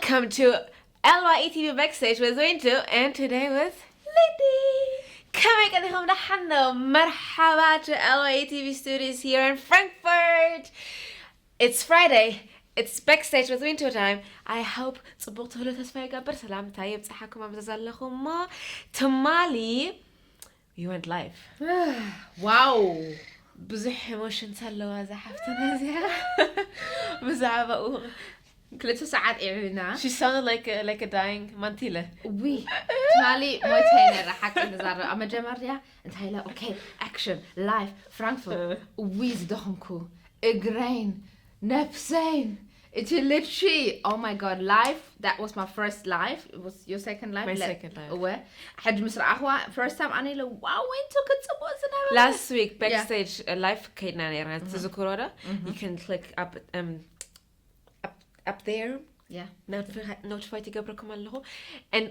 Come to L Y E T V Backstage with Wintu and today with Lady. ከመይ ቀኒኹም? ደሓን ዶ? መርሓባ to L Y E T V Studios here in Frankfurt. It's Friday. It's Backstage with Wintu time. I hope ጽቡቕ ትህሉ ተስፋ ይገብር። ሰላምታ የብጽሓኩም ኣብዚ ዘለኹም እሞ ትማሊ you went live. ዋው ብዙሕ emotions ኣለዋ እዛ ሓፍትና እዚኣ ብዛዕባኡ ክልተ ሰዓት ዒብና She sounded like a, like a dying ማንቲለ. ዊ ትማሊ ሞይተ ነራ ሓቂ ንዛረብ ኣብ መጀመርያ እንታይ ኢለ okay action live Frankfurt ዊ ዝደኸምኩ እግረይን ነፍሰይን እቲ ልቺ oh my god live that was my first live it was your second live My ለ- second live. እወ ሕጂ ምስ ረኣኽዋ first time ኣነ ኢለ wow Wintu ክትጽቡቕ ዝነበረ Last week backstage uh, live ከይድና ነርና ትዝክሮ ዶ? You can click up um, up, up there yeah notify ትገብረኩም ኣለኹ and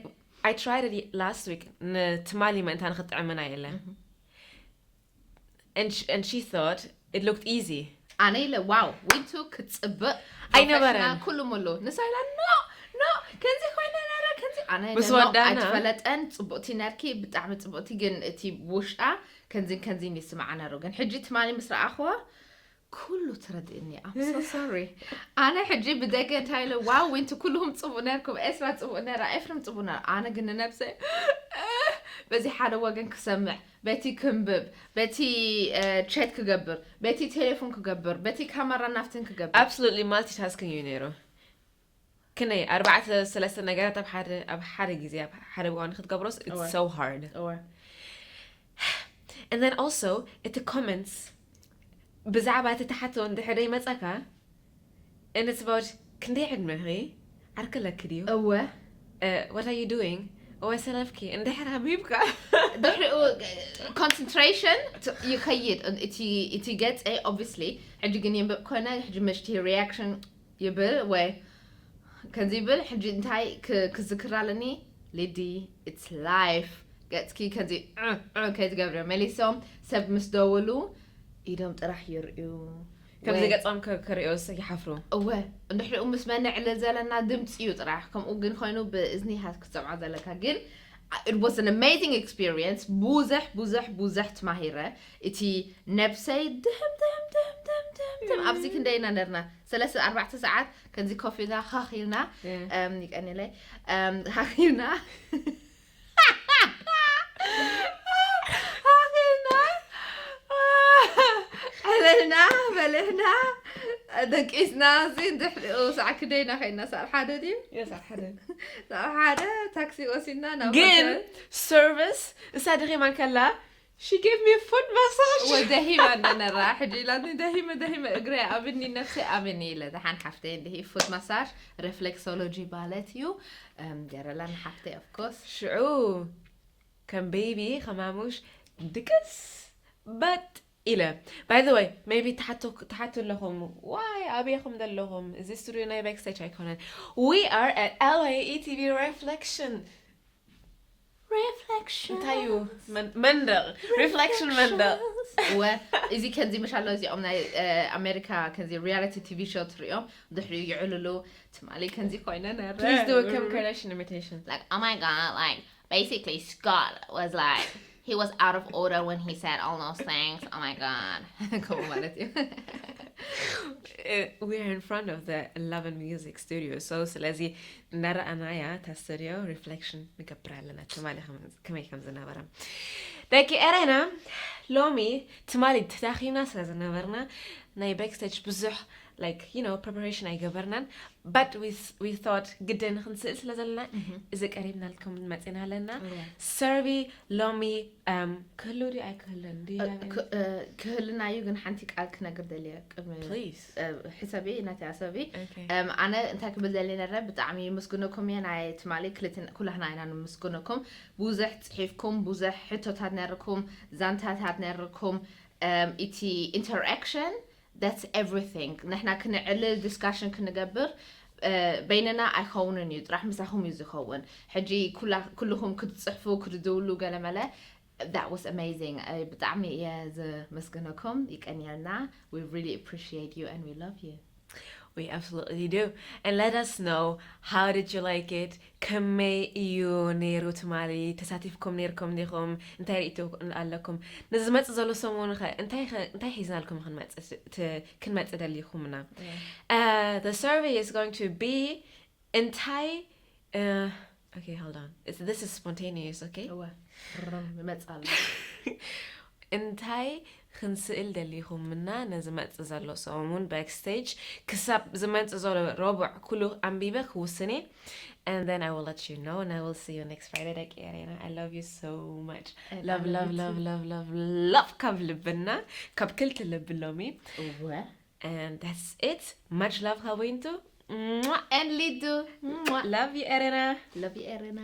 I tried it last week ንትማሊ ምእንታ ንክጥዕምና የለ and she, and she thought it looked easy. ኣነ ኢለ wow Wintu ክትጽብቕ ኣይነበረን። Professional ኩሉ ሙሉ ንሳ ኢላ no no ከምዚ ኮይነ ነረ ከምዚ ኣነ ኢለ ምስ no ወዳእና። ኣይትፈለጠን ጽቡቕቲ ነርኪ ብጣዕሚ ጽቡቕቲ ግን እቲ ውሽጣ ከምዚን ከምዚን ይስምዓ ነሩ ግን ሕጂ ትማሊ ምስ ረኣኽዋ ኩሉ ትረድእኒ I'm so sorry ኣነ ሕጂ ብደገ እንታይ ኢለ wow Wintu ኩልኹም ጽቡቕ ነርኩም ኤስራ ጽቡቕ ነራ ኤፍሬም ጽቡቕ ነራ ኣነ ግን ንነብሰይ በዚ ሓደ ወገን ክሰምዕ በቲ ክንብብ በቲ chat ክገብር በቲ ቴሌፎን ክገብር በቲ ካሜራ ናፍትን ክገብር Absolutely multitasking እዩ ነይሩ። ክንደይ ኣርባዕተ ሰለስተ ነገራት ኣብ ሓደ ኣብ ሓደ ግዜ ኣብ ሓደ እዋን ክትገብሮስ it's እወ። So hard. እወ And then also እቲ comments ብዛዕባ እቲ ተሓቶ እንድሕር ይመፀካ and it's about ክንደይ ዕድመኺ ዓርኪ ኣለኪ ድዩ? እወ Uh, what are you doing? እወ ሰነፍኪ እንድሕር ኣንቢብካ ድሕሪኡ concentration ይኸይድ እቲ እቲ ገፀ obviously ሕጂ ግን የንብብ ኮነ ሕጂ መሽቲ reaction ይብል ወይ ከምዚ ይብል ሕጂ እንታይ ክ- ክዝክር ኣለኒ ሊዲ it's life ገፅኪ ከምዚ ዕ- ዕ- ከይትገብሪ መሊሶም ሰብ ምስ ደውሉ ኢዶም ጥራሕ ይርእዩ ከምዚ ወይ- ገፆም ከ- ክርእዮስ ይሓፍሩ። እወ እንድሕሪኡ ምስ መነዕልል ዘለና ድምፂ እዩ ጥራሕ ከምኡ ግን ኮይኑ ብእዝኒ ሃት ክትሰምዖ ዘለካ ግን it was an amazing experience ብዙሕ ብዙሕ ብዙሕ ትማሂረ እቲ ነብሰይ ድህም ድህም ድህም ድህም ድህም ድህም ኣብዚ ክንደይ ኢና ነርና ሰለስተ ኣርባዕተ ሰዓት ከምዚ ኮፍ ኢልና ኻኽ ኢልና Yeah. እም፣ ይቀኒለይ እም፣ ኻኽ ኢልና ኻኽ ኢልና ዕለልና በልዕና ደቂስና እዚ እንድሕሪኡ ሰዓት ክንደይና ከይና ሰዓት ሓደ ድዩ Yes ሓደ ሰዓት ሓደ ታክሲ ወሲድና ናብ ግን ሆቴል። Service እሳ ደኺማ ከላ she gave me a foot massage. ወደሂማ እንደነራ ሕጂ ኢላኒ ደሂመ ደሂመ እግረ ኣብኒ ነፍሰ ኣብኒ ኢለ ደሓን ሓፍተይ እንዲሂ foot massage reflexology ማለት እዩ እም፣ ገረላ ንሓፍተይ of course ሽዑ ከም ቤቢ ከማሙሽ ድቅስ በጥ ኢለ by the way maybe ተሓቱ ኣለኹም ዋይ ኣበይኹም ዘለኹም እዚ ስቱዲዮ ናይ backstage ኣይኮነን we are at L Y E T V Reflection reflection እንታይ እዩ መን- መንደቕ reflection መንደቕ ወ እዚ ከምዚ ምሻሎ እዚኦም ናይ ኣሜሪካ ከምዚ reality T V show ትሪኦም ድሕሪ ይዕልሉ ትማሊ ከምዚ ኮይነ ነረ Please do a Kim Kardashian imitation. Like, oh my god, like, basically, Scott was like, he was out of order when he said all those things. Oh my god. ከምኡ ማለት እዩ Uh, we are in front of the Eleven Music Studio, so ስለዚ እናረኣናያ እታ ስቱዲዮ reflection ንገብር ኣለና ትማሊ ከም- ከመይ ከም ዝነበረ ደቂ ኤረና ሎሚ ትማሊ ተዳኺምና ስለ ዝነበርና ናይ backstage ብዙሕ like you know preparation ኣይገበርናን but we, we thought ግደ ንክንስእል ስለ ዘለና እዚ ቀሪብናልኩም መፂና ኣለና እወ። ሰርቪ ሎሚ um, ክህሉ ድዩ ኣይክህልን Do you have any- ክ- እ፣ ክህልና እዩ ግን ሓንቲ ቃል ክነግር ደልየ ቅድሚ Please. እ፣ ሕሰቢ ናተይ ኣሰቢ Okay. እም፣ ኣነ እንታይ ክብል ደልየ ነረ ብጣዕሚ ምስግነኩም እየ ናይ ትማሊ ክልትን ኩላህና ኢና ንምስግነኩም ብዙሕ ፅሒፍኩም ብዙሕ ሕቶታት ነርኩም ዛንታታት ነርኩም እም፣ እቲ interaction that's everything ንሕና ክንዕልል discussion ክንገብር እ፣ በይንና ኣይኸውንን እዩ ጥራሕ ምሳኹም እዩ ዝኸውን ሕጂ ኩላ- ኩልኹም ክትፅሕፉ ክትድውሉ ገለመለ that was amazing እ፣ ብጣዕሚ እየ ዝመስግነኩም ይቀንየልና we really appreciate you and we love you We absolutely do. And let us know, how did you like it? ከመይ እዩ ነይሩ ትማሊ? ተሳቲፍኩም ነይርኩም ዲኹም? እንታይ ርእይቶ ኣለኩም? ንዝመጽእ ዘሎ ሰሙን ኸ እንታይ ኸ እንታይ ሒዝናልኩም ክንመጽእ ስ- ት- ክንመጽእ ደሊኹምና? Uh, the survey is going to be እንታይ uh, okay, hold on. It's, this is spontaneous, okay? እወ ርም ይመጽእ ኣሎ። እንታይ ክንስእል ደሊኹምና? ንዝመጽእ ዘሎ ሰሙን backstage ክሳብ ዝመጽእ ዘሎ ረቡዕ ኩሉ ኣንቢበ ክውስን እየ። And then I will let you know and I will see you next Friday. ደቂ ኤሬና, I love you so much. And I Love, love love, you love, too. love, love, love ካብ ልብና ካብ ክልተ ልቢ ሎሚ። እወ And that's it. Much love, Hawintu. and Lidu Love you, ኤሬና. Love you ኤሬና።